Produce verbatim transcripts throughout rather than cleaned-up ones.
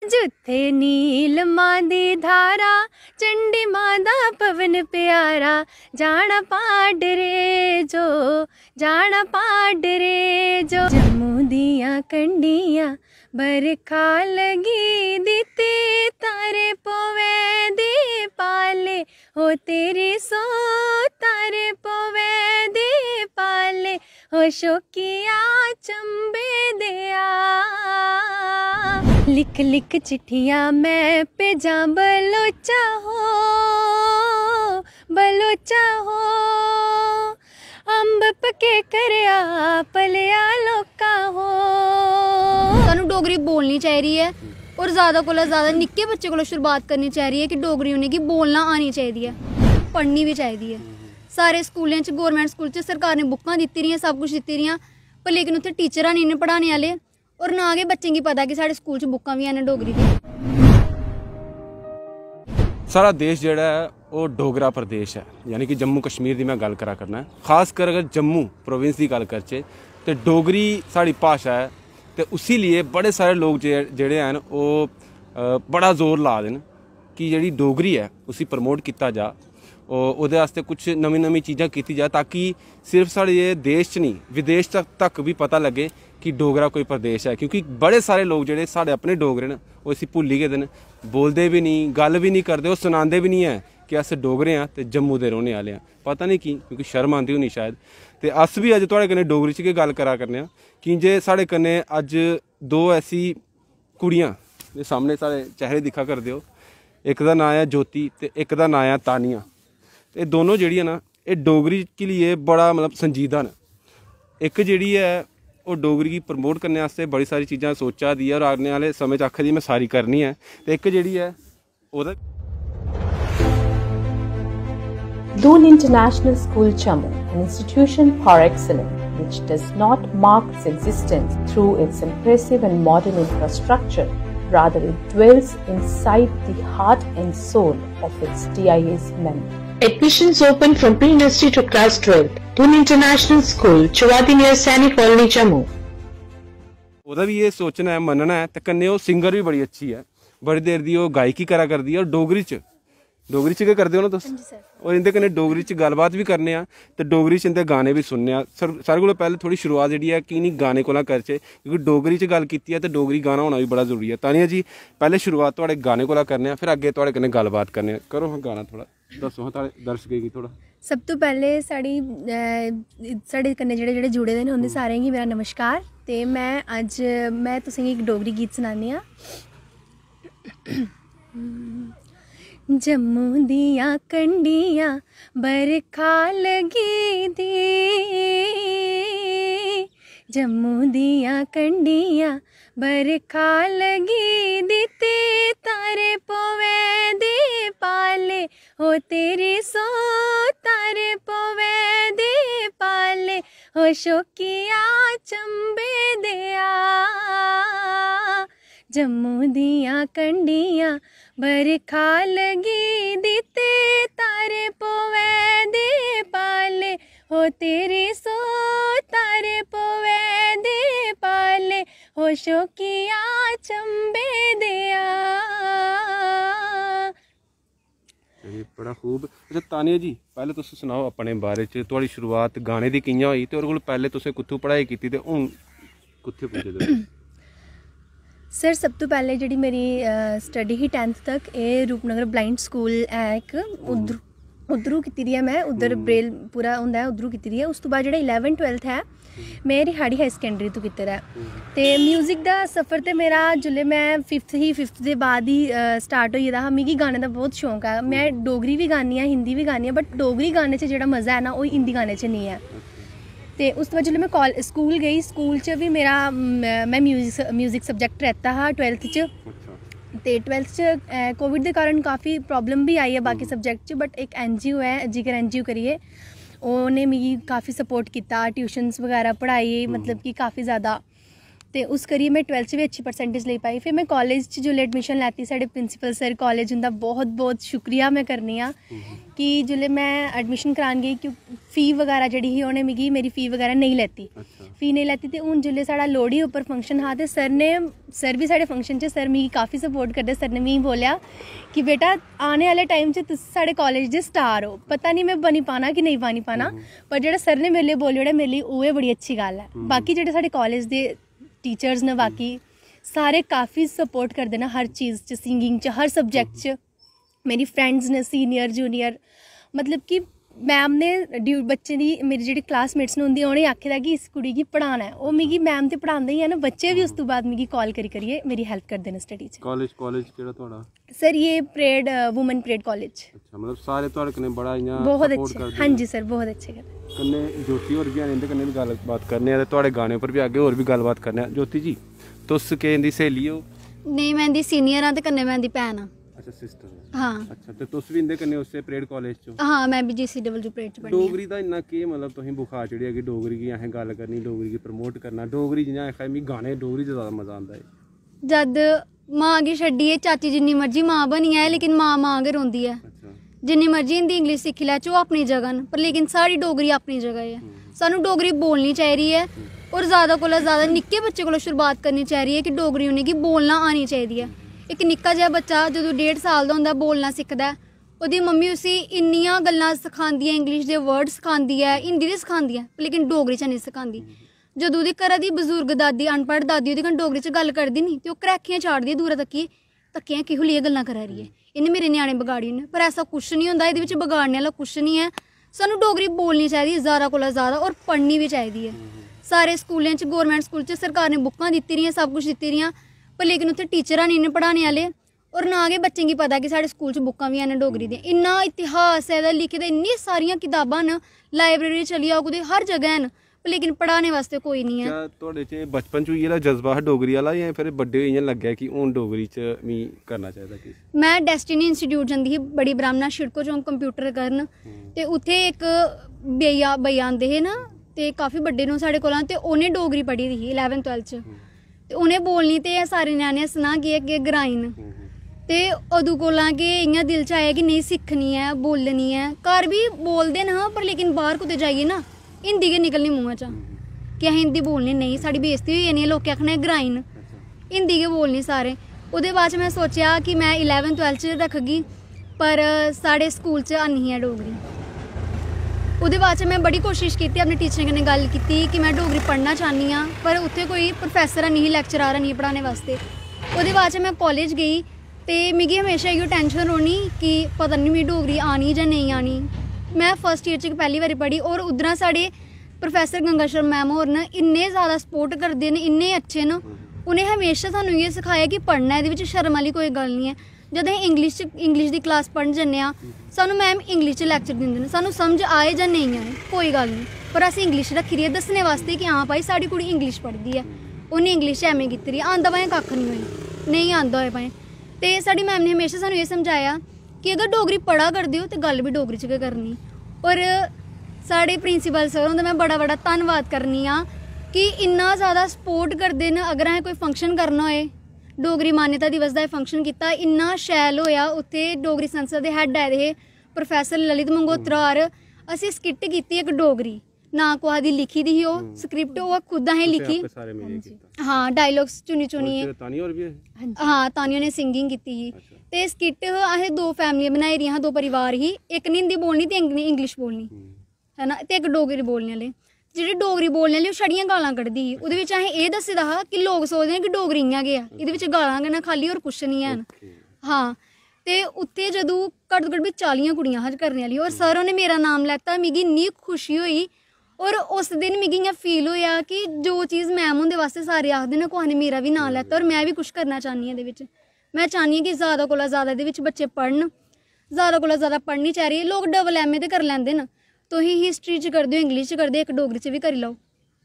जित्थे नीलमा दी धारा, चंडी मां दा भवन प्यारा, जाना पाडरे जो, जाना पाडरे जो। जम्मू दियां कंडियां बरखा लगी दी ते तारे पवै दे पाले, हो तेरी सो तारे पवै दे पाले, हो शोकिया चंबे देआ। लिख लिख चिट्ठियां मैं भेजां बलोचा हो, बलोचा हो, अंब पके करेआ पलेआ लोका हो। सानू डोगरी बोलनी चाहिदी ऐ और ज्यादा कोला ज्यादा निक्के बच्चे कोला शुरुआत करनी चाहिदी ऐ कि डोगरी उ'नेंगी बोलना आनी चाहिदी ऐ, पढ़नी बी चाहिदी ऐ। सारे स्कूलें च, गौरमेंट स्कूल च सरकार ने बुक्कां दित्ती दियां, सब कुछ दित्ती दियां, पर लेकिन उत्थै टीचर हैनी न पढ़ाने आह्ले और ना गै बच्चें गी पता कि साढ़े स्कूल च बुक्कां बी हैन डोगरी दियां। साढ़ा देश जेह्ड़ा ऐ ओह् डोगरा प्रदेश ऐ, यानी कि जम्मू कश्मीर दी में गल्ल करा करना ऐ। खास कर अगर जम्मू प्रोविंस दी गल्ल करचै ते डोगरी साढ़ी भाशा ऐ ते उसी लेइयै बड़े सारे लोक जे- जेह्ड़े हैन ओह् अ, बड़ा जोर ला दे न कि जेह्ड़ी डोगरी ऐ उसी प्रमोट कीता जा। ओह्- ओह्दे आस्तै कुछ नमीं नमीं चीजां कीती जा ताकि सिर्फ साढ़े देश च निं विदेश तक तक बी पता लग्गे कि डोगरा कोई प्रदेश ऐ, क्योंकि बड़े सारे लोक जेह्ड़े साढ़े अपने डोगरे न ओह् इसी भुल्ली गेदे न, बोलदे बी निं, गल्ल बी निं करदे, ओह् सनांदे बी निं ऐ कि अस डोगरे आं ते जम्मू दे रौह्ने आह्ले आं। पता निं की, क्योंकि शर्म आंदी होनी शायद। ते अस बी अज्ज थुआढ़े कन्नै डोगरी च गै गल्ल करा करने आं, की जे साढ़े कन्नै अज्ज दो ऐसी कुड़ियां दे सामने साढ़े चेहरे दिक्खा करदे ओ, इक दा नांऽ ऐ ज्योति ते इक दा नांऽ ऐ तानिया। एह् दोनों जेह्ड़ियां ना एह् डोगरी के लिए बड़ा मतलब संजीदा न। इक जेह्ड़ी ऐ ओह् डोगरी गी प्रमोट करने आस्तै बड़ी सारी चीजां सोचा दी ऐ और आने आह्ले समें च आखा दी में सारी करनी ऐ। ते इक जेह्ड़ी ऐ ओह्दा Dhoon International School Jammu, an institution par excellence which does not mark its existence through its impressive and modern infrastructure, rather, it dwells inside the heart and soul of its D I S members. Admissions open from pre-nursery to class twelfth. Dhoon International School, Chawadi near Saini Colony, Jammu. ओह्दा बी एह् सोचना ऐ, मन्नना ऐ ते कन्नै ओह् singer बी बड़ी अच्छी ऐ। बड़ी देर दी ओह् गायकी करा करदी ऐ और डोगरी च डोगरी च गै करदे ओ ना तुस? और इं'दे कन्नै डोगरी च गल्लबात बी करने आं ते डोगरी च इं'दे गाने बी सुनने आं। सर सारें कोला पैह्लें थोह्ड़ी शुरुआत जेह्ड़ी ऐ कि इ'नें गाने कोला करचै, क्योंकि डोगरी च गल्ल कीती ऐ ते डोगरी गाना होना बी बड़ा जरूरी ऐ। तानिया जी, पैह्लें शुरुआत थुआढ़े गाने कोला करने आं, फिर अग्गें थुआढ़े कन्नै गल्लबात करने आं। करो हां गाना थोह्ड़ा, दस्सो हां साढ़े दर्शकें गी थोह्ड़ा। सब तू पैह्लें साढ़ी अ, साढ़े कन्नै जेह्ड़े जेह्ड़े जुड़े दे न उं'दे सारें गी मेरा नमस्कार। ते में अज्ज में तुसेंगी इक डोगरी गीत सनान्नी आं। जम्मू दियां कंडियां बरखा लगी दी, जम्मू दियां कंडियां बरखा लगी दी ते तारे पवै दे पाले, हो तेरी सो तारे पवै दे पाले, हो शोकिया चंबे देआ। जम्मू दियां कंडियां बरखा लगी दी ते तारे पवै दे पाले, हो तेरी सो तारे पवै दे पाले, हो शोकिया चंबे देआ। एह् बड़ा खूब। अच्छा तानिया जी, पैह्लें तुस सनाओ अपने बारे च, थुआढ़ी शुरुआत गाने दी कि'यां होई ते ओह्दे कोला पैह्लें तुसें कुत्थूं पढ़ाई कीती ते हून कुत्थै पुज्जे दे ओ? सर, सब तू पैह्लें जेह्ड़ी मेरी स्टडी ही टैंथ तक, एह् रूपनगर ब्लाइंड स्कूल ऐ इक, उद्धर उद्धरू कीती दी ऐ में, उद्धर ब्रेल पूरा होंदा ऐ, उद्धरू कीती दी ऐ। उस तू बाद जेह्ड़ा इलेवन ट्वेल्थ ऐ, में रिहाड़ी हाई सकैंडरी तू कीते दा ऐ। ते म्यूजिक दा सफर ते मेरा जिसलै में फिफ्थ ही, फिफ्थ दे बाद ही स्टार्ट होई गेदा हा। मिगी गाने दा बहुत शौक ऐ, में डोगरी बी गानी आं, हिंदी बी गानी आं, बट डोगरी गाने च जेह्ड़ा मजा ऐ ना, ओह् हिंदी गाने च नेईं ऐ। ते उस तू बाद जिसलै में काल स्कूल गेई, स्कूल च बी मेरा म- में म्यूजिक म्यूजिक सब्जैक्ट रैता हा ट्वेल्थ च। ते ट्वेल्थ च कोविड दे कारण काफी प्राब्लम बी आई ऐ बाकी सब्जैक्ट च, बट इक एन जी ओ ऐ, जिगर एन जी ओ करियै, उ'नें मिगी काफी सपोर्ट कीता, ट्यूशन्स बगैरा पढ़ाई, मतलब कि काफी ज़्यादा। ते उस करियै में ट्वेल्थ च बी अच्छी परसेंटेज लेई पाई। फिर में कालेज च जिसलै एडमिशन लैती, साढ़े प्रिंसिपल सर कालेज, उं'दा बहुत बहुत शुक्रिया में करनी आं कि जिसलै में एडमिशन करान गेई, कि फी बगैरा जेह्ड़ी ही, उ'नें मिगी मेरी फी बगैरा नेईं लैती। फी नेईं लैती। ते हून जिसलै साढ़ा लोह्ड़ी उप्पर फंक्शन हा, ते सर ने, सर बी साढ़े फंक्शन च, सर मिगी काफी सपोर्ट करदे। सर ने मिगी बोलेआ कि बेटा, आने आह्ले टाइम च तुस साढ़े कालेज दे स्टार ओ। पता निं में बनी पाना कि नेईं बनी पाना, पर जेह्ड़ा सर ने मेरे लेई बोली ओड़ेआ, मेरे लेई उ'ऐ बड़ी अच्छी गल्ल ऐ। बाकी जेह्ड़े साढ़े कालेज दे टीचर्स न, बाकी सारे काफी सपोर्ट करदे न हर चीज़ च, सिंगिंग च, हर सब्जैक्ट च। मेरी फ्रेंड्स न, सीनियर जूनियर, मतलब कि मैम ने ड्यू बच्चें दी, मेरी जेह्ड़ी क्लासमेट्स न, उं'दी, उ'नें आखे दा कि इस कुड़ी गी पढ़ाना ऐ। ओह् मिगी, मैम ते पढ़ांदे ही ऐ ना, बच्चे बी उस तों बाद मिगी कॉल करी करियै मेरी हेल्प करदे न स्टडी च। कालेज कालेज केह्ड़ा थुआढ़ा? सर, ये परेड, वुमेन परेड कॉलेज। अच्छा, मतलब सारे थुआढ़े कन्नै बड़ा इ'यां बहुत सपोर्ट अच्छे, करदे हाँ न। जी सर, बहुत अच्छे करदे। कन्नै ज्योति होर बी हैन, इं'दे कन्नै बी गल्ल बात करने आं ते थुआढ़े गाने उप्पर बी अग्गें होर बी गल्ल बात करने आं। ज्योति जी, तुस केह् इं'दी स्हेली ओ? नेईं, में इं'दी सीनियर आं ते कन्नै में इं'दी भैन आं। अच्छा, सिस्टर। हाँ। अच्छा, ते तुस बी इं'दे कन्नै उस्सै परेड कालेज च ओ? हाँ, में बी जीसीडब्ल्यू परेड च पढ़नी आं। डोगरी दा इन्ना केह्, मतलब तुसें बुखार चढ़ेआ कि डोगरी गी असें गल्ल करनी, डोगरी गी प्रमोट करना, डोगरी जि'यां आखा दे, मिगी गाने डोगरी च ज्यादा मजा आंदा ऐ। जद मां गी छड्डियै चाची जिन्नी मर्जी मां बनी जाए, लेकिन मां मां गै रौंह्दी ऐ। अच्छा। जिन्नी मर्जी हिंदी इंग्लिश सिक्खी लैचै, ओह् अपनी जगह न, पर लेकिन साढ़ी डोगरी अपनी जगह ऐ। सानू डोगरी बोलनी चाहिदी ऐ, और ज्यादा कोला ज्यादा निक्के बच्चे कोला शुरुआत करनी चाहिदी ऐ कि डोगरी उ'नेंगी बोलना आनी चाहिदी ऐ। इक निक्का जेहा बच्चा जदूं डेढ़ साल दा होंदा ऐ, बोलना सिखदा ऐ, ओह्दी मम्मी उसी इन्नियां गल्लां सखांदी ऐ, इंग्लिश दे वर्ड सखांदी ऐ, हिंदी दे सखांदी ऐ, लेकिन डोगरी च नेईं सखांदी। जदूं ओह्दी घरा दी बजुर्ग दादी, अनपढ़ दादी, ओह्दे कन्नै डोगरी च गल्ल करदी नी, ते ओह् घ्रैखियां चाढ़दी ऐ दूरा तक्की, "तक्केआं किहो लेइयै गल्लां करा दी ऐ, इ'न्नै मेरे ञ्याणे बगाड़ी ओड़ने।" पर ऐसा कुछ निं होंदा, एह्दे बिच बगाड़ने आह्ला कुछ निं ऐ। सानूं डोगरी बोलनी चाहिदी जैदा कोला जैदा, होर पढ़नी बी चाहिदी ऐ। सारे स्कूलें च, गौरमेंट स्कूल च सरकार ने बुक्कां दित्ती दियां, सब कुछ दित्ती दियां, पर लेकिन उत्थै टीचर निं न पढ़ाने आह्ले, होर ना गै बच्चें गी पता कि साढ़े स्कूल च बुक्कां बी हैन डोगरी दियां। इन्ना इतिहास ऐ एह्दा लिखे दा, इन्नी सारियां कताबां न, लाइब्रेरी चली जाओ कुतै, हर जगह हैन, पर लेकिन पढ़ाने वास्तै कोई निं ऐ। क्या थुआढ़े च बचपन च इ'यै जज्बा हा डोगरी आह्ला, जां फिर बड्डे होइयै लग्गेआ कि हून डोगरी च मी करना चाहिदा किश? में डेस्टिनी इंस्टीट्यूट जंदी ही, बड़ी ब्राह्मणा शिड़को चौंक कंप्यूटर करन, ते उत्थै इक भैया, भैया आंदे हे ना, ते काफी बड्डे न ओह् साढ़े कोला, ते उ'नें डोगरी पढ़ी दी ही इलेवंथ ट्वेल्थ च। ते उ'नें बोलनी ते सारे ञ्याणे हस्सना कि एह् केह् ग्राईं न। ते अदूं कोला गै इ'यां दिल च आया कि नेईं, सिक्खनी ऐ, बोलनी ऐ। घर बी बोलदे न, पर लेकिन बाह्र कुतै जाइयै ना हिंदी गै निकलनी मूंहा चा कि असें हिंदी बोलनी नेईं, साढ़ी बेइज्जती होई जानी ऐ, लोकें आखना एह् ग्राईं न। हिंदी गै बोलनी सारें। ओह्दे बाद च में सोचेआ कि में इलेवंथ ट्वेल्थ च रक्खगी, पर साढ़े स्कूल च हैनी ही ऐ डोगरी। ओह्दे बाद च में बड़ी कोशिश कीती, अपने टीचरें कन्नै गल्ल कीती कि में डोगरी पढ़ना चाह्न्नी आं, पर उत्थै कोई प्रोफेसर हैनी ही, लेक्चरार हैनी ही पढ़ाने वास्तै। ओह्दे बाद च में कालेज गेई, ते मिगी हमेशा इ'यो टैंशन रौह्नी कि पता निं मिगी डोगरी आनी जां नेईं आनी। में फर्स्ट ईयर च पैह्ली बारी पढ़ी, होर उद्धरा साढ़े प्रोफेसर गंगा शर्मा मैम होर न, इन्ने जैदा सपोर्ट करदे न, इन्ने अच्छे न। उ'नें हमेशा सानूं इ'यै सखाया कि पढ़ना, एह्दे बिच शर्म आह्ली कोई गल्ल निं ऐ। जद अस इंग्लिश च, इंग्लिश दी क्लास पढ़न जन्ने आं, सानूं मैम इंग्लिश च लेक्चर दिंदे न, सानूं समझ आए जां नेईं आए, कोई गल्ल निं, पर अस इंग्लिश रक्खी दी ऐ दस्सने वास्तै कि हां भाई, साढ़ी कुड़ी इंग्लिश पढ़दी ऐ। उ'न्नै इंग्लिश ऐम ए कीती दी ऐ, आंदा भाएं कक्ख निं होए, नेईं आंदा होए भाएं। ते साढ़ी मैम ने हमेशा सानूं एह् समझाया कि अगर डोगरी पढ़ा करदे ओ, ते गल्ल बी डोगरी च गै करनी। और साढ़े प्रिंसिपल सर हुंदा में बड़ा बड़ा धन्नवाद करनी आं कि इन्ना जैदा सपोर्ट करदे न। अगर असें कोई फंक्शन करना होए, डोगरी मान्यता दिवस दा एह् फंक्शन कीता, इन्ना शैल होएआ। उत्थै डोगरी संस्था दे हैड आए दे हे, प्रोफेसर ललित मंगोत्रा होर। असें स्किट कीती इक डोगरी, ना कुसै दी लिखी दी ही ओह् स्क्रिप्ट, ओह् खुद असें लिखी। आपे सारे मिलियै कीता। हां, डायलॉग्स चुनी चुनियै। ओह्दे च तानी होर बी ऐ? हां, तानी होरें सिंगिंग कीती ही। ते स्किट असें दो फैमिलियां बनाई दियां हियां, दो परिवार ही, इक ने हिंदी बोलनी ते इक ने इंग्लिश बोलनी, है ना, ते इक डोगरी बोलने आह्ले। जेह्ड़े डोगरी बोलने आह्ले, ओह् छड़ियां गालां कड्ढदी ही। ओह्दे बिच असें एह् दस्से दा हा कि लोक सोचदे न कि डोगरी इ'यां गै ऐ, एह्दे बिच गालां गै न खाल्ली, होर कुछ निं हैन। हां, ते उत्थै जदूं घट्ट तो घट्ट बी चालियां कुड़ियां हा करने आह्ली, और सर होरें मेरा नाम लैता, मिगी इन्नी खुशी होई। और उस दिन मिगी इ'यां फील होएआ कि जो चीज़ मैम हुंदे वास्तै सारे आखदे न, कुसै ने मेरा बी नांऽ लैता, और में बी कुछ करना चाह्न्नी आं एह्दे बिच। में चाह्न्नी आं कि जैदा कोला जैदा एह्दे बिच बच्चे पढ़न, जैदा कोला जैदा पढ़नी चाहिदी। लोक डबल एमए ते करी लैंदे न, तुसीं हिस्ट्री च करदे ओ, इंग्लिश च करदे, इक डोगरी च बी करी लैओ।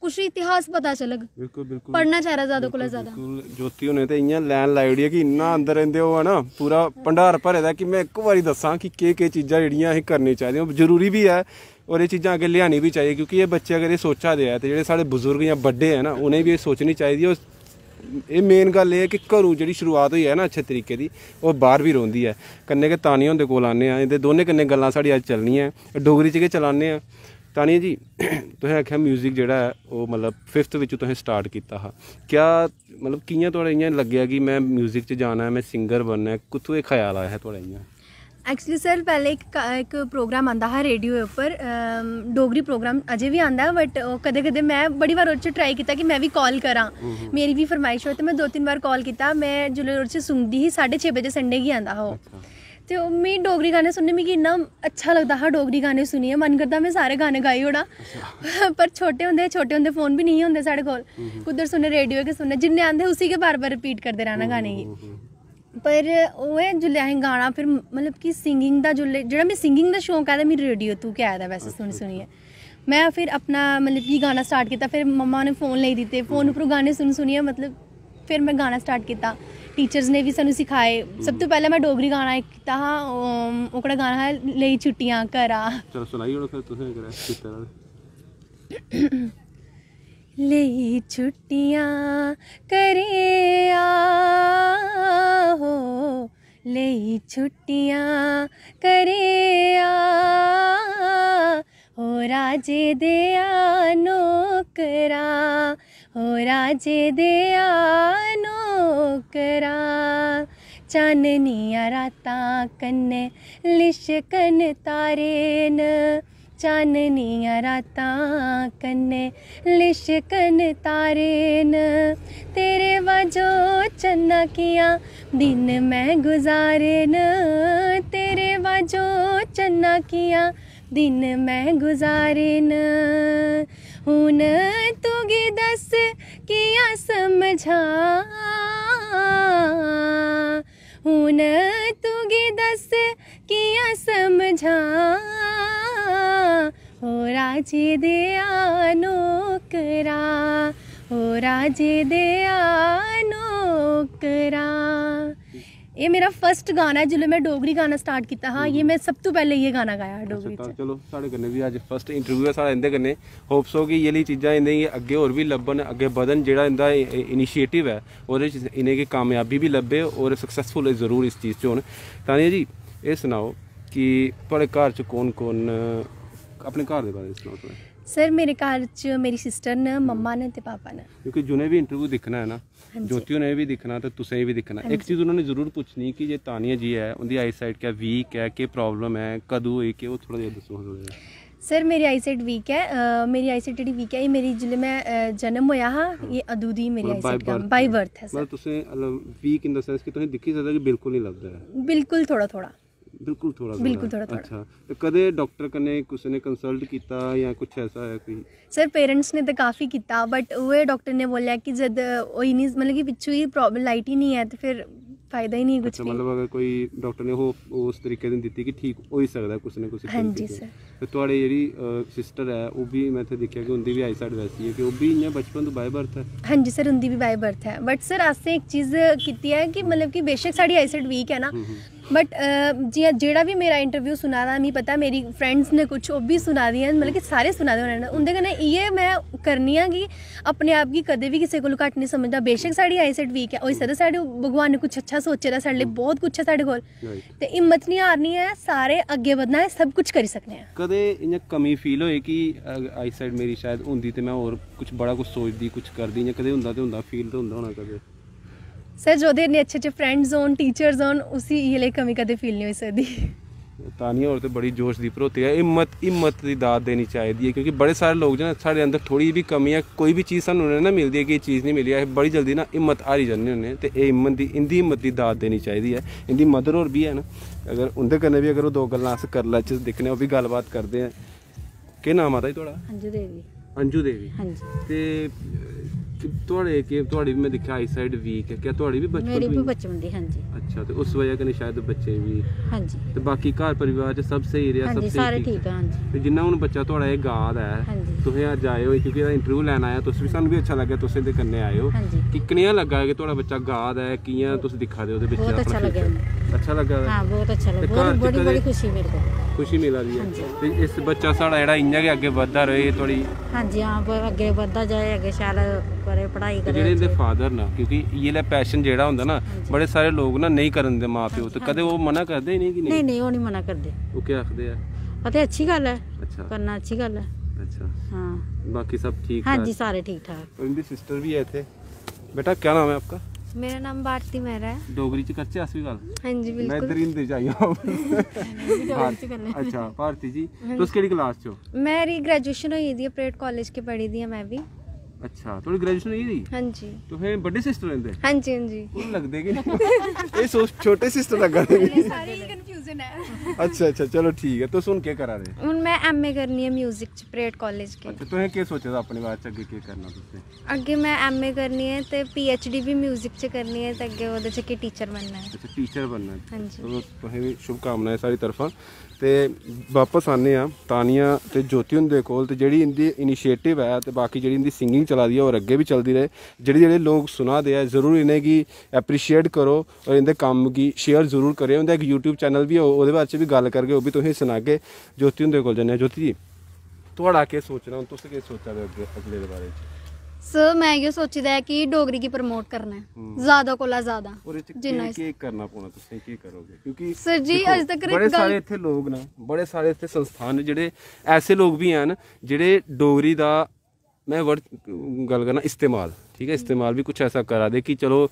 कुछ इतिहास पता चलग। बिल्कुल बिल्कुल। पढ़ना चाहिदा जैदा कोला जैदा। बिल्कुल, ज्योति होरें ते इ'यां लाइन लाई ओड़ी ऐ कि इन्ना अंदर इं'दे ओह् ऐ ना, पूरा भंडार भरे दा कि में इक बारी दस्सां कि केह् केह् चीज़ां जेह्ड़ियां असें करनियां चाहिदियां, जरूरी बी ऐ। और एह् चीज़ां अग्गें लेआनी बी चाहिदी, क्योंकि एह् बच्चे अगर एह् सोचा दे ऐ, ते जेह्ड़े साढ़े बजुर्ग जां बड्डे ऐ ना, उ'नें बी एह् सोचनी चाहिदी। और एह् मेन गल्ल एह् ऐ कि घरों जेह्ड़ी शुरुआत होई ऐ ना अच्छे तरीके दी, ओह् बाह्र बी रौंह्दी ऐ। कन्नै गै तानी हुंदे कोल आन्ने आं, इं'दे दोनें कन्नै गल्लां साढ़ी अज्ज चलनियां ऐ, डोगरी च गै चलाने आं। तानिया जी, तुसें आखेआ म्यूजिक जेह्ड़ा ऐ, ओह् मतलब फिफ्थ बिच तुसें स्टार्ट कीता हा। क्या मतलब कि'यां थुआढ़ा इ'यां लग्गेआ कि में म्यूजिक च जाना ऐ, में सिंगर बनना ऐ? कुत्थूं एह् ख्याल आया हा थुआढ़ा इ'यां? एक्चुअली सर, पैह्ले इक का- इक प्रोग्राम आंदा हा रेडियो उप्पर, अम, डोगरी प्रोग्राम अजें बी आंदा ऐ, बट कदें कदें में बड़ी बार ओह्दे च ट्राई कीता कि में बी कॉल करां। मेरी बी फरमाइश होई, ते में दो तिन्न बार कॉल कीता। में जिसलै ओह्दे च सुनदी ही, साढ़े छे बजे संडे गी आंदा हा ओह्। ते ओह्, मिगी डोगरी गाने सुनने, मिगी इन्ना अच्छा लगदा हा डोगरी गाने सुनियै, मन करदा में सारे गाने गाई ओड़ां। पर छोटे होंदे, छोटे होंदे फोन बी नेईं होंदे साढ़े कोल, कुद्धर सुनने, रेडियो गै सुनने, जिन्ने आंदे उसी गै बार बार रिपीट करदे रैह्ना गाने गी। पर ओह् ऐ, जिसलै असें गाना, फिर मतलब कि सिंगिंग दा, जिसलै जेह्ड़ा मिगी सिंगिंग दा शौक ऐ, ते मिगी रेडियो तू गै आए दा वैसे सुनी सुनियै। में फिर अपना मतलब कि गाना स्टार्ट कीता, फिर मम्मा ने फोन लेई दित्ते, फोन उप्पर गाने सुनी सुनियै मतलब फिर में गाना स्टार्ट कीता। टीचर्स ने बी सानूं सिखाए। सब तों पैह्लें में डोगरी गाना इक कीता हा, ओह् ओह्कड़ा गाना हा, लेई छुट्टियां घरा। चलो, सनाई ओड़ो फिर तुसें अगर कीते दा ते। लेई छुट्टियां घरे आहो, लेई छुट्टियां घरे आ, ओ राजे देआ नौकरा, ओ राजे देआ नौकरा। चाननियां रातां कन्नै लिशकन तारे न, चाननियां रातां कन्नै लिशकन तारे न। तेरे बाजो चन्नाकियां दिन में गुजारे न, तेरे बाजो चन्नाकियां दिन में गुजारे न। हून तुगी दस कि'यां समझां, हून तुगी दस कि'यां समझां। ओ राजे देआ नौकरा, ओ राजे देआ नौकरा। एह् मेरा फर्स्ट गाना ऐ। जिसलै में डोगरी गाना स्टार्ट कीता हा, ये में सब तों पैह्लें इ'यै गाना गाया हा डोगरी तां च। चलो, साढ़े कन्नै बी अज्ज फर्स्ट इंटरव्यू ऐ साढ़ा इं'दे कन्नै। होप्स हो कि इ'यै लेही चीजां इं'दे गी अग्गें होर बी लब्भन, अग्गें बधन। जेह्ड़ा इं'दा इनिशिएटिव ऐ, ओह्दे च इ'नेंगी कामयाबी बी लब्भे और सक्सेसफुल जरूर इस चीज च होन। तानिया जी, एह् सनाओ कि थुआढ़े घर च कौन कौन न? अपने घर दे बारे च सनाओ थोह्ड़ा। सर, मेरे घर च मेरी सिस्टर न, मम्मा न ते पापा न। क्योंकि जि'नें बी इंटरव्यू दिक्खना ऐ ना, ज्योति होरें बी दिक्खना ते तुसें बी दिक्खना। इक चीज उ'नें जरूर पुच्छनी कि जे तानिया जी ऐ, उं'दी आई साइट क्या वीक ऐ, केह् प्रॉब्लम ऐ, कदूं होई, केह्, ओह् थोह्ड़ा जेहा दस्सो हां थोह्ड़ा जेहा। सर, मेरी आई साइट वीक ऐ। अ, मेरी आई साइट जेह्ड़ी वीक ऐ, एह् मेरी, जिसलै में, अ, जन्म होया हा, एह् अदूं दी मेरी आई साइट बाय बर्थ ऐ सर। मतलब तुसें, मतलब, वीक इन द सेंस कि तुसें दिक्खी सकदा कि बिल्कुल नहीं लभदा ऐ? बिल्कुल थोह्ड़ा थोह्ड़ा। बिल्कुल थोह्ड़ा बिल्कुल थोह्ड़ा थोह्ड़ा। अच्छा, ते कदें डाक्टर कन्नै कुसै ने कंसल्ट कीता जां कुछ ऐसा है कोई? सर, पेरेंट्स ने ते काफी कीता, बट उ'ऐ डाक्टर ने बोलेआ कि जद होई निं, मतलब कि पिच्छू ही प्रॉब्लम, लाइट ही निं ऐ, ते फिर फायदा ही निं कुछ अच्छा, बी। मतलब अगर कोई डाक्टर ने होप उस तरीके दी दित्ती कि ठीक होई सकदा कुसै ने कुसै हां जी तरीके च। सर। ते थुआढ़े जेह्ड़ी सिस्टर ऐ, ओह् बी, में इत्थै दिक्खेआ कि उं'दी बी आई साइड वैसी ऐ, कि ओह् बी इ'यां बचपन तो बाय बर्थ ऐ? हां जी सर, उं'दी बी बाय बर्थ ऐ। बट सर, असें इक चीज़ कीती ऐ कि मतलब कि बेशक साढ़ी आई साइड वीक ऐ ना, बट जि'यां जेह्ड़ा बी मेरा इंटरव्यू सुना दा, मिगी पता मेरी फ्रेंड्स ने कुछ, ओह् बी सुना दियां न, मतलब कि सारे सुना दे होने न। उं'दे कन्नै इ'यै में करनी आं कि अपने आप गी कदें बी किसै कोलू घट्ट निं समझदा। बेशक साढ़ी आई साइड वीक ऐ, होई सकदा साढ़े भगवान ने कुछ अच्छा सोचे दा साढ़े लेई, बहुत कुछ ऐ साढ़े कोल। राइट। ते हिम्मत निं हारनी ऐ, सारे अग्गें बधना ऐ, सब कुछ करी सकने आं। कदें इ'यां कमी फील होए कि आई साइड मेरी शायद होंदी ते में होर कुछ बड़ा कुछ सोचदी, कुछ करदी, इ'यां कदें होंदा ते होंदा, फील ते होंदा होना कदें? सर, जोह्दे इन्ने अच्छे अच्छे फ्रेंड्स होन, टीचर्स होन, उसी इ'यै लेही कमी कदें फील निं होई सकदी। तानिया होर ते बड़ी जोश दी भरोती ऐ। हिम्मत, हिम्मत दी दाद देनी चाहिदी ऐ, क्योंकि बड़े सारे लोक जेह्ड़े साढ़े अंदर थोह्ड़ी बी कमी ऐ, कोई बी चीज़ सानूं नेईं ना मिलदी ऐ कि एह् चीज़ निं मिली ऐ, अस बड़ी जल्दी ना हिम्मत हारी जन्ने होन्ने। ते एह् हिम्मत दी, इं'दी हिम्मत दी दाद देनी चाहिदी ऐ। इं'दी मदर होर बी हैन, अगर उं'दे कन्नै बी अगर ओह् दो गल्लां अस करी लैचै, दिक्खने आं, ओह् बी गल्लबात करदे आं। केह् नाम माता जी थुआढ़ा? अंजू देवी। अंजू देवी। हां जी। ते, ते थुआढ़े केह्, थुआढ़ी बी में दिक्खेआ आई साइड वीक ऐ, क्या थुआढ़ी बी बचपन मेरी तो बी ही? बचपन दी, हां जी। अच्छा, ते उस वजह कन्नै शायद बच्चे बी। हां जी। ते बाकी घर परिवार च सब स्हेई रेहा, हां सब जी, स्हेई सारे ठीक ठीक ऐ, हां जी। ते जिन्ना हून बच्चा थुआढ़ा एह् गा दा ऐ, हां जी। तुसें अज्ज आए हो क्योंकि एह्दा इंटरव्यू लैना आया, तुस बी, सानूं बी अच्छा लग्गेआ तुस एह्दे कन्नै आए हो। हां जी। कि कनेहा लग्गा कि थुआढ़ा बच्चा गा दा ऐ, कि'यां तुस दिक्खा दे ओह्दे बिच बहुत अपना अच्छा लग्गेआ future? मिगी। अच्छा लग्गा दा? हां, बहुत अच्छा लग्गा, ते बहुत घर च बड़ी कदें बड़ी खुशी मेरे को। खुशी मिला दी ऐ। हां जी। ते इस बच्चा साढ़ा जेह्ड़ा इ'यां गै अग्गें बधदा रहे, थुआढ़ी हां जी, हां, ब- अग्गें बधदा जाए, अग्गें शैल करे, पढ़ाई ते करे। जेह्ड़े इं'दे फादर न, क्योंकि इ'यै पैशन जेह्ड़ा होंदा ना, हां जी। बड़े सारे लोक ना नेईं करन दिंदे मां प्यो, ते हां कदें जी। ओह् मना करदे इ'नेंगी कि नहीं, नेईं? नहीं, ओह् नहीं मना करदे। ओह् केह् आखदे ऐ? अते अच्छी गल्ल ऐ, अच्छा। करना अच्छी गल्ल ऐ। अच्छा, हाँ बाकी सब ठीक हाँ ठाक? जी, सारे ठीक ठाक। और इनकी सिस्टर भी है इत्थै। बेटा, क्या नाम है आपका? मेरा नाम भारती मेहरा है। डोगरी च करचै अस भी गल्ल? हाँ जी, मैं बिल्कुल। इधर ही हिंदी च आई हूँ। अच्छा, भारती जी, तुस केह्ड़ी क्लास च हो? मेरी ग्रेजुएशन होई दी है, परेड कॉलेज के पढ़ी दी है मैं भी। अच्छा, थोड़ी ग्रेजुएशन होई दी? हाँ जी। तुसें बड्डे सिस्टर इंदे? हाँ जी, हाँ जी। ओह् लगदे कि नहीं? एह् सो छोटे सिस्टर लग्गा दे मिगी। सारी कन्फ्यूजन है। अच्छा, अच्छा, चलो ठीक है। तुस हून केह् करा दे? हून मैं एमए करनी है म्यूजिक च परेड कॉलेज के। अच्छा, तुसें केह् सोचे दा अपने बारे च, अग्गें केह् करना तुसें? अग्गें मैं एमए करनी है ते पीएचडी भी म्यूजिक च करनी है ते अग्गें ओह्दे च के टीचर बनना है। अच्छा, टीचर बनना है। हाँ जी। चलो, तुसें बी शुभकामनाएं साढ़ी तरफा। ते बापस आने आं तानिया ते ज्योति हुंदे कोल, ते जेह्ड़ी इंदी इनिशिएटिव ऐ ते बाकी जेह्ड़ी इंदी सिंगिंग चला दी ऐ, होर अग्गें बी चलदी रहे। जेह्ड़े जेह्ड़े लोग सुना दे ऐ, जरूर इ'नेंगी अप्रिशिएट करो और इंदे कम्म गी शेयर जरूर करेओ। इंदा इक यूट्यूब चैनल बी ऐ, ओह्दे बारे च बी गल्ल करगे, ओह् बी तुसेंगी सनागे। ज्योति हुंदे कोल जन्ने आं। ज्योति जी, थुआढ़ा केह् सोचना, हून तुस केह् सोचा दे अग्गें, अगले दे बारे च? सर, मैं इयो सोचे दा ऐ कि डोगरी गी प्रमोट करना ऐ, ज्यादा कोला ज्यादा। ओह्दे च जिन्ना केह् इस- केह् करना पौना तुसें, केह् करोगे? क्योंकि सर जी, दिक्खो, अज्ज तक इक बड़े गल्ल- सारे इत्थै लोग न, बड़े सारे इत्थै संस्थान न, जेह्ड़े ऐसे लोग बी हैन जेह्ड़े डोगरी दा, मैं वर्ड गल्ल करना, इस्तेमाल, ठीक ऐ, इस्तेमाल बी कुछ ऐसा करा दे कि चलो,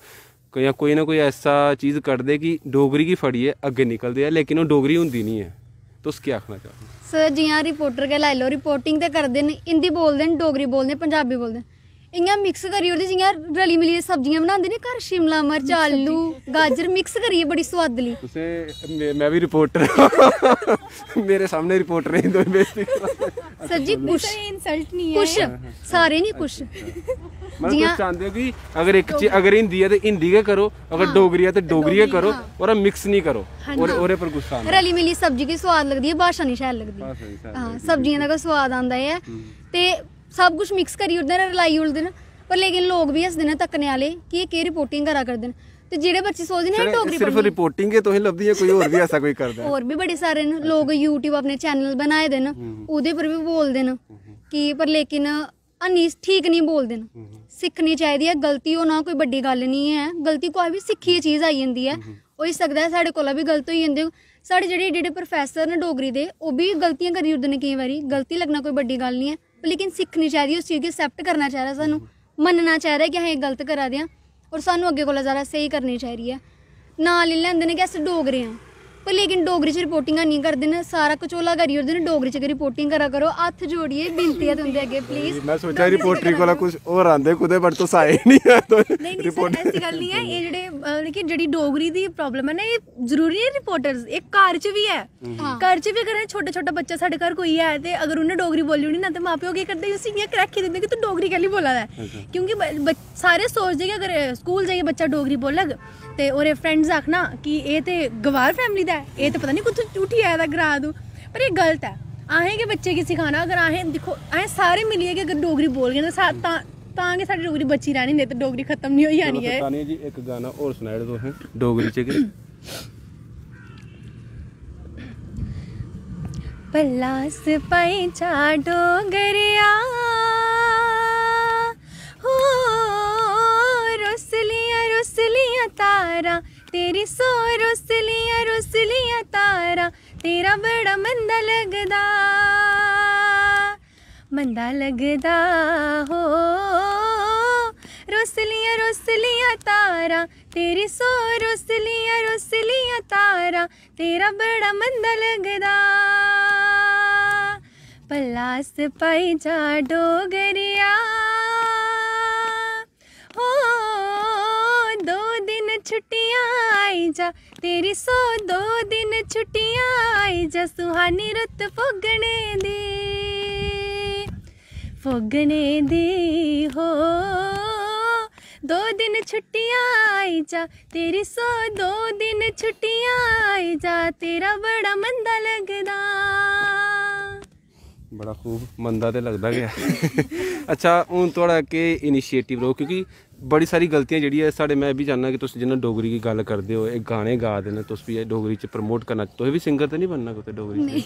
कोई ना कोई ऐसा चीज कड्ढदे कि डोगरी गी फड़ियै अग्गें निकलदे ऐ, लेकिन ओह् डोगरी होंदी निं ऐ। तुस केह् आखना चाह्दे? सर, जियां रिपोर्टर गै लाई लैओ, रिपोर्टिंग ते करदे न, हिंदी बोलदे न, डोगरी बोलदे न, पंजाबी बोलदे न, इ'यां मिक्स करी ओड़दे, जियां रली मिलियै सब्जियां बनांदे नी घर, शिमला मर्च, आलू, गाजर मिक्स करियै, बड़ी सोआदली। तुसें मैं, मैं भी रिपोर्टर मेरे सामने रिपोर्टर ही दो बेइज्जती करा दे। सर जी, कुछ इंसल्ट नहीं कुछ है। सारे नहीं, कुछ मतलब जियां- तुस चांहदे हो कि अगर इक चीज अगर हिंदी है तो हिंदी गै करो, अगर डोगरी है तो डोगरी गै करो, और मिक्स नहीं करो। और ओरे पर गुस्सा आंदा। रली मिली सब्जी की स्वाद लगदी है, भाशा नहीं शैल लगदी। भाशा नहीं शैल हाँ, लगदी। सब्जियां दा गै स्वाद आंदा ऐ। ते सब कुछ मिक्स करी ओड़दे न, रलाई ओड़दे न, पर लेकिन लोग बी हसदे न तक्कने आह्ले कि एह् केह् रिपोर्टिंग करा करदे न। ते जेह्ड़े बच्चे सोचदे न, "एह् डोगरी सिर्फ पढ़नी।" रिपोर्टिंग गै तुसें लभदी ऐ, कोई होर बी ऐसा कोई करदा ऐ? होर बी बड़े सारे न लोग, यूट्यूब अपने चैनल बनाए दे न, ओह्दे पर बी बोलदे न कि, पर लेकिन हन्नी ठीक नहीं बोलदे न। सिक्खनी चाहिदी ऐ, गलती होना कोई बड्डी गल्ल नहीं ऐ, गलती कोई बी सिक्खियै चीज आई जंदी ऐ। होई सकदा ऐ साढ़े कोला बी गलत होई जंदे। साढ़े जेह्ड़े एड्डे एड्डे प्रोफेसर न डोगरी दे, ओह् बी गलतियां करी ओड़दे न केईं बारी। गलती लग्गना कोई बड्डी गल्ल नहीं ऐ, पर लेकिन सिक्खनी चाहिदी, उस चीज गी एक्सेप्ट करना चाहिदा सानू, मन्नना चाहिदा कि असें एह् गलत करा दे आं और सानू अग्गें कोला ज्यादा स्हेई करनी चाहिदी ऐ। नांऽ लेई लैंदे न कि अस डोगरे आं, पर लेकिन डोगरी च रिपोर्टिंगां नेईं करदे न, सारा कचोला करी ओड़दे न। डोगरी च गै रिपोर्टिंग करा करो, हत्थ जोड़ियै बिनती ऐ तुं'दे अग्गें, प्लीज। मैं सोचा रिपोर्टरी कोला कुछ होर आंदे कुतै, पर तुस आए नहीं। नहीं नहीं सर, ऐसी गल्ल नहीं है। ये जेह्ड़े अ, मतलब कि जेह्ड़ी डोगरी दी प्रॉब्लम है ना, ये जरूरी है रिपोर्टर्स, ये घर च बी है। घर च बी अगर छोटा छोटा बच्चा साढ़े घर कोई है ते अगर उन्हें डोगरी बोली ओड़ी ना, ते मां प्यो केह् करदे, उसी इ'यां करैक्खी दिंदे कि तू डोगरी कैल्ली बोला दा ऐ। क्योंकि ब- ब- सारे सोचदे कि अगर स्कूल जाइयै बच्चा डोगरी बोलग ते ओह्दे फ्रेंड्स आखना कि एह् ते गवार फैमिली दा ऐ, एह् ते पता नहीं कुत्थूं उठी आए दा ग्रां तू। पर एह् गलत ऐ। असें गै बच्चे गी सखाना, अगर असें, दिक्खो, असें सारे मिलियै गै अगर डोगरी बोलगे ना, सा- तां तां गै साढ़ी डोगरी बची रैह्नी, नेईं ते डोगरी खत्म नहीं होई जानी ऐ। तानिया जी, इक गाना होर सनाई ओड़ो तुसें डोगरी च गै। भला सपाई चा डोगरेआ, हो, रुसलियां रुसलियां तारां, तेरी सौ रुसलियां रुसलियां तारां, तेरा बड़ा मंदा लगदा, मंदा लगदा, हो, रुसलियां रुसलियां तारां, तेरी सौ रुसलियां रुसलियां तारां, तेरा बड़ा मंदा लगदा। भला सपाई चा डोगरेआ, हो, दो दिन छुट्टियां आई जा, तेरी सौ दो दिन छुट्टियां आई जा, सुहानी रुत पोगने दी, पोगने दी, हो, दो दिन छुट्टियां आई जा, तेरी सौ दो दिन छुट्टियां आई जा, तेरा बड़ा मंदा लगदा। बड़ा खूब, मंदा ते लगदा गै ऐ। अच्छा, हून थुआढ़ा केह् इनिशिएटिव रौह्ग, क्योंकि बड़ी सारी गलतियां जेह्ड़ी ऐ साढ़े, में बी चाह्न्नां कि तुस जि'यां डोगरी गी गल्ल करदे ओ, एह् गाने गा दे न, तुस बी एह् डोगरी च प्रमोट करना, तुस बी सिंगर ते निं बनना कुतै डोगरी च?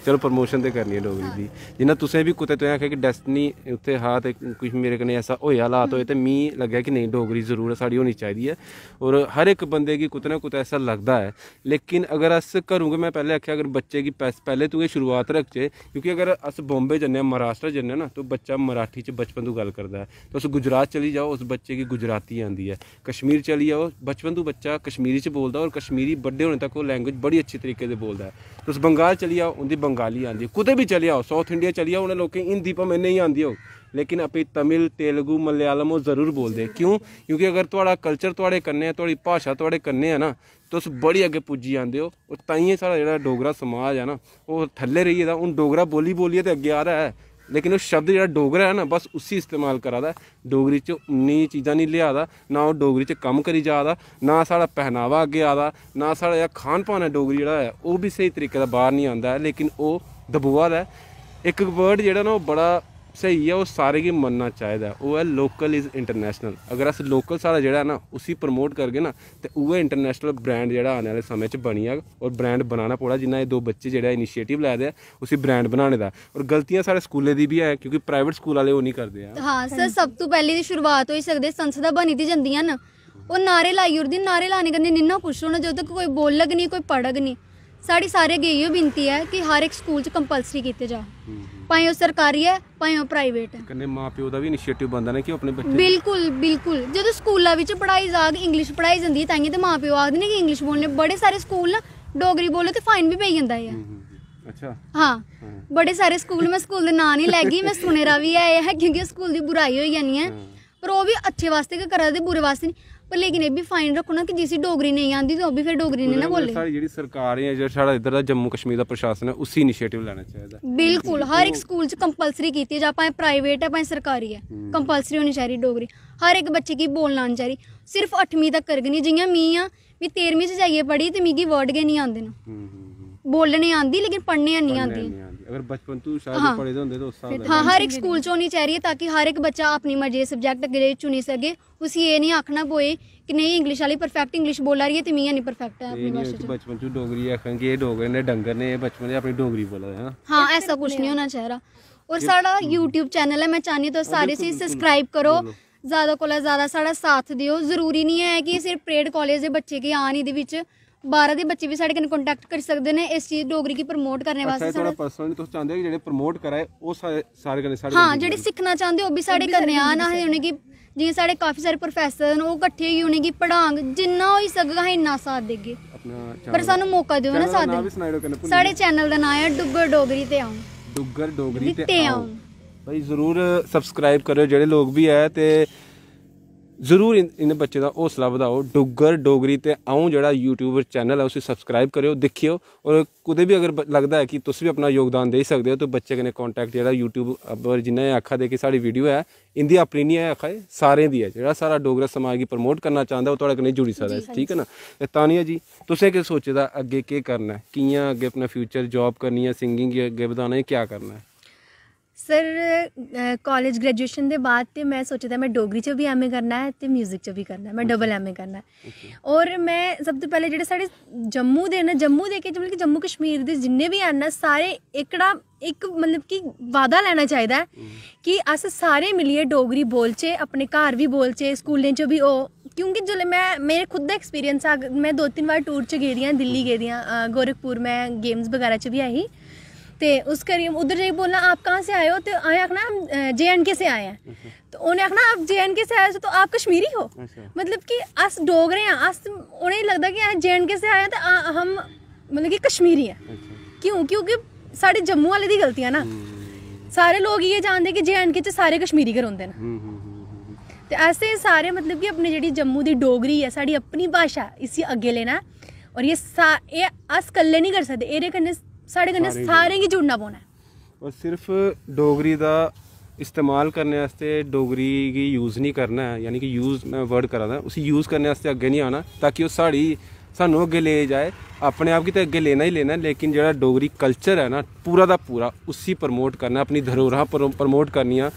चलो, प्रमोशन ते करनी ऐ डोगरी दी। जि'यां तुसें बी कुतै, तुसें आखेआ कि डेस्टिनी उत्थै हा ते कुछ मेरे कन्नै ऐसा होएआ, हालात होए, ते मी लग्गेआ कि नेईं, डोगरी जरूर साढ़ी होनी चाहिदी ऐ। और हर इक बंदे गी कुतै ना कुतै ऐसा लगदा ऐ, लेकिन अगर अस घरों गै, में पैह्लें आखेआ, अगर बच्चे गी पैस-, पैह्लें तू गै शुरुआत रखचै, क्योंकि अगर अस बॉम्बे जन्ने आं, महाराष्ट्र जन्ने आं ना, तो बच्चा मराठी च बचपन तू गल्ल करदा ऐ। तुस गुजरात चली जाओ, उस बच्चे गी गुजराती आंदी ऐ। कश्मीर चली जाओ, बचपन तू बच्चा कश्मीरी च बोलदा और कश्मीरी बड्डे होने तक ओह् लैंग्वेज बड़ी अच्छी तरीके से बोलदा ऐ। तुस बंगाल चली जाओ, उं'दी बंगाली आंदी ऐ। कुतै बी चली जाओ, साउथ इंडिया चली जाओ, उ'नें लोकें गी हिंदी भामें नेईं आंदी होग, लेकिन अपनी तमिल, तेलुगु, मलयालम ओह् जरूर बोलदे। क्यों? क्योंकि अगर थुआढ़ा कल्चर थुआढ़े कन्नै ऐ, थुआढ़ी भाशा थुआढ़े कन्नै ऐ ना, तुस बड़ी अग्गें पुज्जी जंदे ओ। और ताइयें साढ़ा जेह्ड़ा डोगरा समाज ऐ ना, ओह् थल्ले रेही गेदा। हून डोगरा बोली बोलियै ते अग्गें आ दा ऐ, लेकिन ओह् शब्द जेह्ड़ा डोगरा ऐ ना, बस उसी इस्तेमाल करा दा ऐ। डोगरी च उन्नी चीज़ां निं लेआ दा, ना ओह् डोगरी च कम्म करी जा दा, ना साढ़ा पहनावा अग्गें आ दा, ना साढ़ा जेह्ड़ा खान पान ऐ डोगरी जेह्ड़ा ऐ, ओह् बी स्हेई तरीके दा बाह्र निं आंदा ऐ, लेकिन ओह् दबोआ दा ऐ। इक वर्ड जेह्ड़ा ना, ओह् बड़ा स्हेई ऐ, ओह् सारें गी मन्नना चाहिदा ऐ, ओह् ऐ local is international। अगर अस लोकल साढ़ा जेह्ड़ा ऐ ना, उसी प्रमोट करगे ना, ते उ'ऐ इंटरनेशनल ब्रांड जेह्ड़ा आने आह्ले समें च बनी जाग। और ब्रांड बनाना पौना, जिन्ना एह् दो बच्चे जेह्ड़ा इनिशिएटिव लै दे ऐ उसी ब्रांड बनाने दा। और गलतियां साढ़े स्कूलें दी बी ऐ, क्योंकि प्राइवेट स्कूल आह्ले ओह् निं करदे ऐ। हाँ सर, सब तू पैह्लें दी शुरुआत होई सकदे संस्था बनी दी जंदियां न, ओह् नारे लाई ओड़दी। नारे लाने कन्नै निन्ना कुछ होना, जदूं तक कोई बोलग निं, कोई पढ़ग निं। साढ़ी सारे अग्गें इ'यो बिनती ऐ कि हर इक स्कूल च कंपलसरी कीते जा, भाएं ओह् सरकारी ऐ, भाएं ओह् प्राइवेट ऐ। कन्नै मां प्यो दा बी इनिशिएटिव बनदा ना कि ओह् अपने बच्चे बिल्कुल बिल्कुल। जदूं स्कूला बिच पढ़ाई जाग, इंग्लिश पढ़ाई जंदी ऐ, ताइयें ते मां प्यो आखदे न कि इंग्लिश बोलने। बड़े सारे स्कूल ना, डोगरी बोलो ते फाइन बी पेई जंदा ऐ। अच्छा। हाँ, बड़े सारे स्कूल, में स्कूल दे नांऽ निं लैगी, में सुने दा बी ऐ, क्योंकि स्कूल दी बुराई होई जानी ऐ। पर ओह् बी अच्छे वास्तै गै करा दे, बुरे वास्तै निं। पर लेकिन एह् बी फाइन रक्खो ना कि जिसी डोगरी नेईं आंदी ते ओह् बी फिर डोगरी नेईं ना बोले। साढ़ी जेह्ड़ी सरकार ऐ जां साढ़ा इद्धर दा जम्मू कश्मीर दा प्रशासन ऐ, उसी इनिशिएटिव लैना चाहिदा। बिल्कुल, हर इक स्कूल च कंपलसरी कीती जा, भाएं प्राइवेट ऐ भाएं सरकारी ऐ, कंपलसरी होनी चाहिदी डोगरी। हर इक बच्चे गी बोलना आनी चाहिदी। सिर्फ अठमीं तक करगे निं, जि'यां मी आं, मी तेरमीं च जाइयै पढ़ी ते मिगी वर्ड गै निं आंदे न। बोलने आंदी लेकिन पढ़ने हैनी आंदी। अगर बचपन तू शैल पढ़े दे होंदे ते उस स्हाब दा। हाँ, हर इक स्कूल च होनी चाहिदी ऐ, ताकि हर इक बच्चा अपनी मर्जी दे सब्जैक्ट अग्गें चुनी सके। उसी एह् निं आखना पवै कि नेईं, इंग्लिश आह्ली परफैक्ट इंग्लिश बोला दी ऐ ते मी हैनी परफैक्ट ऐ अपनी भाशा च। बचपन च डोगरी आखन कि एह् डोगरे न, डंगर न, एह् बचपन च अपनी डोगरी बोला दे। हाँ, ऐसा कुछ निं होना चाहिदा। और साढ़ा यूट्यूब चैनल ऐ, में चाह्न्नी तुस सारे इसी सब्सक्राइब करो, ज़्यादा कोला ज़्यादा साढ़ा साथ देओ। जरूरी निं ऐ कि सिर्फ परेड कालेज दे बच्चे गै आन एह्दे बिच, बाह्रा दे बच्चे बी साढ़े कन्नै कांटैक्ट करी सकदे न इस चीज डोगरी गी प्रमोट करने अच्छा, बास्तै। एह् थुआढ़ा साढ़ा पर्सनल, तुस चांह्दे ओ कि जेह्ड़े प्रमोट करा दे, ओह् सारे सारे कन्नै साढ़े हाँ, कन्नै जेह्ड़े जुड़न। सिक्खना चांह्दे ओह् बी साढ़े कन्नै आन। असें उ'नेंगी, जि'यां साढ़े काफी सारे प्रोफैसर न, ओह् कट्ठे होइयै उ'नेंगी पढ़ांग, जिन्ना होई सकग असें इन्ना साथ देगे। अपना पर channel सानू मौका देओ ना channel दा साथ नांऽ देने। बी सनाई ओड़ो कन्नै भुल्ली पर साढ़े चैनल दा नांऽ ऐ डुग्गर डोगरी ते अ'ऊं। डुग्गर डोगरी ते ते अ'ऊं। अ'ऊं। भाई, जरूर सब्सक्राइब करेओ जेह्ड़े लोक बी ऐ, ते जरूर इन-, इ'नें बच्चें दा हौसला बधाओ। डुग्गर डोगरी ते अ'ऊं जेह्ड़ा यूट्यूब चैनल ऐ, उसी सब्सक्राइब करेओ, दिक्खेओ। और कुतै बी अगर ब-, लगदा ऐ कि तुस बी अपना योगदान देई सकदे ओ, ते बच्चें कन्नै कांटैक्ट जेह्ड़ा यूट्यूब पर, जि'यां एह् आखा दे कि साढ़ी वीडियो ऐ, इं'दी अपनी निं ऐ, आखा दे सारें दी ऐ। जेह्ड़ा साढ़ा डोगरा समाज गी प्रमोट करना चांह्दा, ओह् थुआढ़े कन्नै जुड़ी सकदा ऐ, जी, ठीक ऐ ना? ते तानिया जी, तुसें केह् सोचे दा, अग्गें केह् करना ऐ, कि'यां अग्गें अपना फ्यूचर, जॉब करनी ऐ, सिंगिंग गी अग्गें बधाना ऐ, क्या करना ऐ? सर, कालेज ग्रेजुएशन दे बाद ते में सोचे दा में डोगरी च बी एमए करना ऐ ते म्यूजिक च बी करना ऐ, में डबल एमए करना ऐ। और में सब तों पैह्लें जेह्ड़े साढ़े जम्मू दे न, जम्मू दे केह्, मतलब कि जम्मू कश्मीर दे जिन्ने बी हैन ना, सारे एह्कड़ा इक, मतलब कि, वादा लैना चाहिदा ऐ कि अस सारे मिलियै डोगरी बोलचै, अपने घर बी बोलचै, स्कूलें च बी होग। क्योंकि जिसलै में, मेरे खुद दा एक्सपीरियंस ऐ, में दो तिन्न बार टूर च गेदी आं, दिल्ली गेदी आं, अ, गोरखपुर में गेम्स बगैरा च बी ऐ ही। ते उस करियै उद्धर जाइयै बोलना, "आप कहाँ से आए हो?" ते असें आखना, "हम जे एंड के से आए हैं।" ते उ'नें आखना, "आप जे एंड के से आए हो तो आप कश्मीरी हो?" मतलब कि अस डोगरे आं, अस, उ'नेंगी लगदा कि अस जे एंड के से आए हैं ते आ- हम, मतलब कि कश्मीरी आं। क्यों? क्योंकि साढ़े जम्मू आह्ले दी गलतियां ना। सारे लोक इ'यै जानदे कि जे एंड के च सारे कश्मीरी गै रौंह्दे न। ते असें सारे, मतलब कि, अपने जेह्ड़ी जम्मू दी डोगरी ऐ, साढ़ी अपनी भाशा, इसी अग्गें लेना ऐ। और एह् सा- एह् अस कल्ले निं करी सकदे, एह्दे कन्नै साढ़े कन्नै सारें गी सारें गी जुड़ना पौना ऐ। और सिर्फ डोगरी दा इस्तेमाल करने आस्तै, डोगरी गी यूज़ निं करना ऐ, यानी कि यूज़, में वर्ड करा दा, उसी यूज़ करने आस्तै अग्गें निं आना, ताकि ओह् साढ़ी, सानूं अग्गें लेई जाए। अपने आप गी ते अग्गें लेना ही लेना ऐ, लेकिन जेह्ड़ा डोगरी कल्चर ऐ ना, पूरा दा पूरा, उसी प्रमोट करना, अपनी धरोहरां प्रमोट करनियां।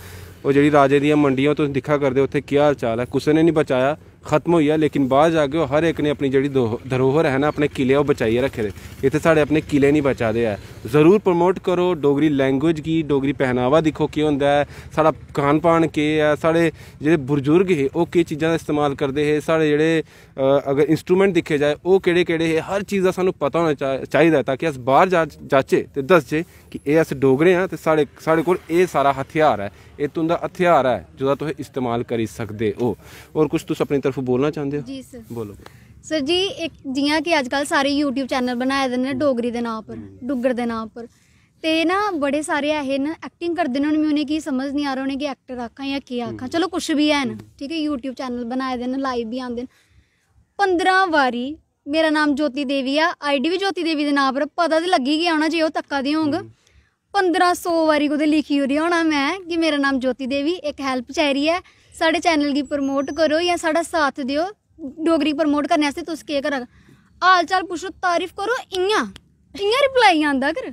ओह् जेह्ड़ी राजे दियां मंडियां तुस दिक्खा करदे, उत्थै केह् हाल चाल ऐ? कुसै ने निं बचाया, खत्म होई गेआ। लेकिन बाहर जागे, ओह् हर इक ने अपनी जेह्ड़ी दो-, धरोहर है ना, अपने किले, ओह् बचाइयै रक्खे दे। इत्थै साढ़े अपने किले निं बचा दे ऐ। जरूर प्रमोट करो डोगरी लैंग्वेज गी, डोगरी पहनावा दिक्खो केह् होंदा ऐ, साढ़ा खान पान केह् ऐ, साढ़े जेह्ड़े बुजुर्ग हे, ओह् केह् चीज़ां दा इस्तेमाल करदे हे, साढ़े जेह्ड़े अ, अगर इंस्ट्रूमेंट दिक्खे जाए, ओह् केह्ड़े केह्ड़े हे, हर चीज़ दा सानूं पता होना चा-, चाहिदा ऐ, ताकि अस बाहर जा-, जाचै ते दसचै कि एह् अस डोगरे आं ते साढ़े, साढ़े कोल एह् सारा हथियार ऐ, एह् तुं'दा हथियार ऐ, जेह्दा तुस इस्तेमाल करी सकदे ओ। होर कुछ तुस अपनी तरफों बोलना चांह्दे ओ? जी सर। बोलो। सर जी, इक जियां कि अजकल सारे YouTube चैनल बनाए दे न डोगरी दे नांऽ पर, डुग्गर दे नांऽ पर, ते ना बड़े सारे ऐहे न, एक्टिंग करदे न। हून में उ'नेंगी समझ निं आ रहा उ'नेंगी एक्टर आखां जां केह् आखां। चलो, कुछ बी हैन, ठीक ऐ, YouTube चैनल बनाए दे न, लाइव बी आंदे न। पंदरां बारी मेरा नाम ज्योति देवी ऐ, आईडी बी ज्योति देवी दे नांऽ पर, पता ते लग्गी गेआ होना जे ओह् तक्का दे होंग। पंदरां सौ बारी कुतै लिखी ओड़ेआ होना में कि मेरा नाम ज्योति देवी, इक हेल्प चाहिदी ऐ, साढ़े चैनल गी प्रमोट करो जां साढ़ा साथ देओ। डोगरी प्रमोट करने आस्तै तुस केह् करा, हाल चाल पुच्छो, तारीफ करो, इ'यां, इ'यां रिप्लाई आंदा कर।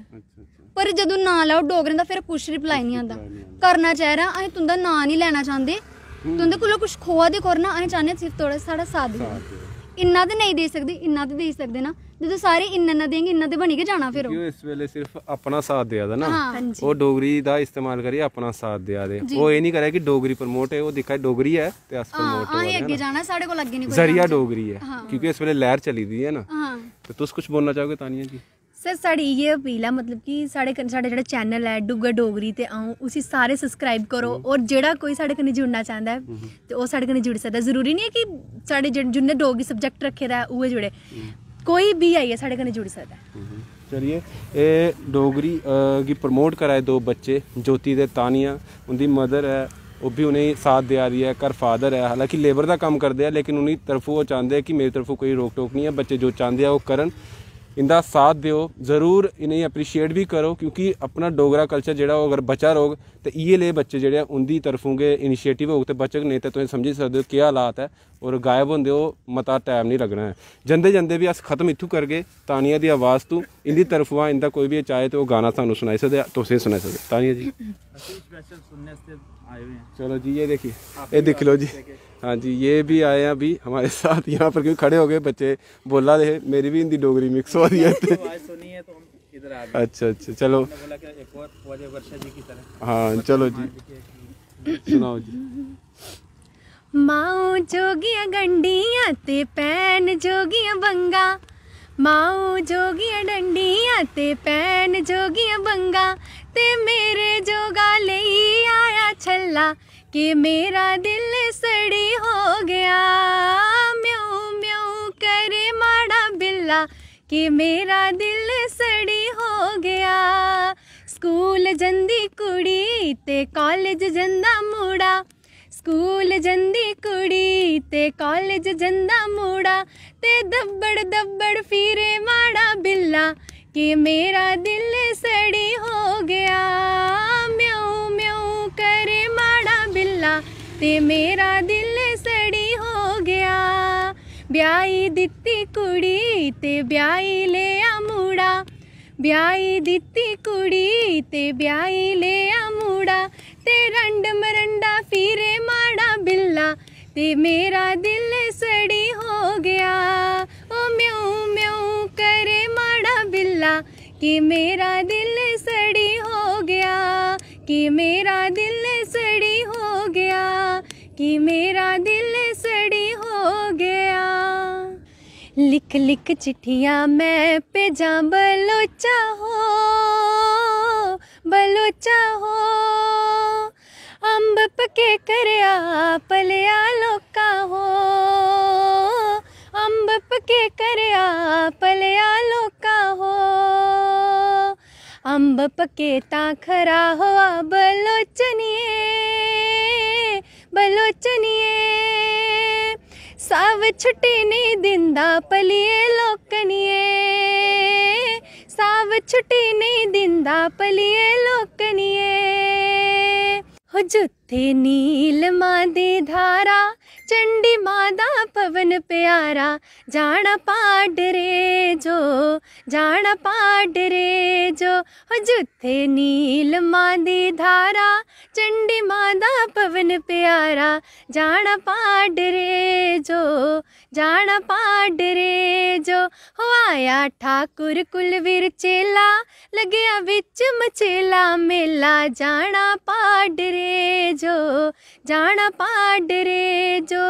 पर जदूं नांऽ लैओ डोगरें दा, फिर कुछ रिप्लाई निं आंदा। करना चाहिदा, असें तुं'दा नांऽ निं लैना चांह्दे, तुं'दे कोला कुछ खोआ दे, करना असें चाह्न्ने सिर्फ थोह्ड़ा साढ़ा साथ देओ। इन्ना ते नेईं देई सकदे, इन्ना ते देई सकदे ना। जदूं सारे इन्ना इन्ना देंगे, इन्ना ते बनी गै जाना फिर ओह्। क्योंकि इस बेले सिर्फ अपना साथ देआ दा ना। हां। हां जी। ओह् डोगरी दा इस्तेमाल करियै अपना साथ देआ दे। जी। ओह् एह् निं करै कि डोगरी प्रमोट ऐ, ओह् दिक्खा डोगरी ऐ ते अस हां, प्रमोट असें होआ दे अग्गें ना। जाना, साढ़े कोल अग्गें निं कोई जरिया जाना। डोगरी ऐ, हां। क्योंकि इस बेले लैह्र चली दी ऐ ना। हां। ते तुस कुछ बोलना चाहोगे तानिया जी? सर, साढ़ी इ'यै अपील ऐ, मतलब कि साढ़े कन्नै, साढ़ा जेह्ड़ा चैनल ऐ डुग्गर डोगरी, ते अ'ऊं उसी सारे सब्सक्राइब करो। और जेह्ड़ा कोई साढ़े कन्नै जुड़ना चांह्दा ऐ ते ओह् साढ़े कन्नै जुड़ी सकदा। जरूरी निं ऐ कि साढ़े जेह्ड़े, जिन्ने डोगरी सब्जैक्ट रक्खे दा ऐ उ'ऐ जुड़े, कोई बी आइयै साढ़े कन्नै जुड़ी सकदा ऐ। चलिए, एह् डोगरी अ, गी प्रमोट करा दे दो बच्चे, ज्योति ते तानिया। उं'दी मदर ऐ, ओह् बी उ'नेंगी साथ देआ दी ऐ। घर फादर ऐ, हालांकि लेबर दा कम्म करदे ऐ, लेकिन उ'नें तरफों ओह् चांह्दे ऐ कि मेरी तरफों कोई रोक टोक निं ऐ, बच्चे जो चांह्दे ऐ ओह् करन। इं'दा साथ देओ, ज़रूर इ'नेंगी अप्रीशिएट बी करो, क्योंकि अपना डोगरा कल्चर जेह्ड़ा ओह् अगर बचा रौह्ग ते इ'यै लेह् बच्चे जेह्ड़े ऐ उं'दी तरफों गै इनिशिएटिव होग ते बचग, नेईं ते तुस समझी सकदे ओ केह् हालात ऐ। और गायब होंदे ओह् मता टैम निं लग्गना ऐ। जंदे जंदे बी अस खत्म इत्थूं करगे तानिया दी आवाज़ तू। इं'दी तरफों इं'दा कोई बी चाहे ते ओह् गाना सानूं सनाई सकदे, तुसें सनाई सकदे। तानिया जी। ਅਸੀਂ ਸਪੈਸ਼ਲ ਸੁਣਨੇ ਵਾਸਤੇ ਆਏ ਹੋਏ ਹਾਂ। चलो जी, ये देखिए, ये देख लो जी। हाँ जी, ये भी आए हैं अभी हमारे साथ यहाँ पर, क्योंकि खड़े हो गए बच्चे, बोला दे हे, मेरी भी हिंदी डोगरी मिक्स हो रही है। तो आज सुनिए तो हम इधर आ गए। अच्छा अच्छा, चलो। हमने बोला कि एक और खोजे वर्षा जी की तरह। हाँ, चलो जी, सुनाओ जी। माऊ जोगियां गंढियां ते भैन जोगियां बंगा। माऊ जोगियां डंडियां ते भैन जोगियां बंगा। ते मेरे जोगा लेई आया छल्ला, कि मेरा दिल सड़ी हो गया। म्यू म्यू करे माड़ा बिल्ला, कि मेरा दिल सड़ी हो गया। स्कूल जंदी कुड़ी ते कॉलेज जंदा मुड़ा। स्कूल जंदी कुड़ी ते कॉलेज जंदा मुड़ा। ते दब्बड़ दब्बड़ फिरे माड़ा बिल्ला, कि मेरा दिल सड़ी हो गया। म्यू म्यू करे माड़ा बिल्ला, ते मेरा दिल सड़ी हो गया। ब्याही दित्ती कुड़ी ते ब्याही लेआ मुड़ा। ब्याही दित्ती कुड़ी ते ब्याही लेआ मुड़ा। ते रंड मरंडा फिरे माड़ा बिल्ला, ते मेरा दिल सड़ी हो गया। ओ म्यू म्यू करे माड़ा बिल्ला, कि मेरा दिल सड़ी हो गया, कि मेरा दिल सड़ी हो गया, कि मेरा दिल सड़ी हो गया। लिख लिख चिट्ठियां मैं भेजां बलोचा हो, बलोचा हो। अम्ब पके करेआ पलेआ लोका हो, अम्ब पके करेआ पलेआ लोका हो। अम्ब पके तां खरा होआ बलोचनिए, बलोचनिए। साव छुट्टी नहीं दिंदा पलिए लोकनिए, साव छुट्टी नहीं दिंदा पलिए लोकनिए। हो जुत्थे नीलमा दी धारा, चंडी मां दा पवन प्यारा, जाना पाडरे जो, जाना पाडरे जो। हो जित्थे नीलमा दी धारा, चंडी मां दा पवन प्यारा, जाना पाडरे जो, जाना पाडरे जो। हो आया ठाकुर कुलवीर चेला, लग्गेआ बिच मचेला मेला, जाना पाडरे जो, जाना पाडरे जो।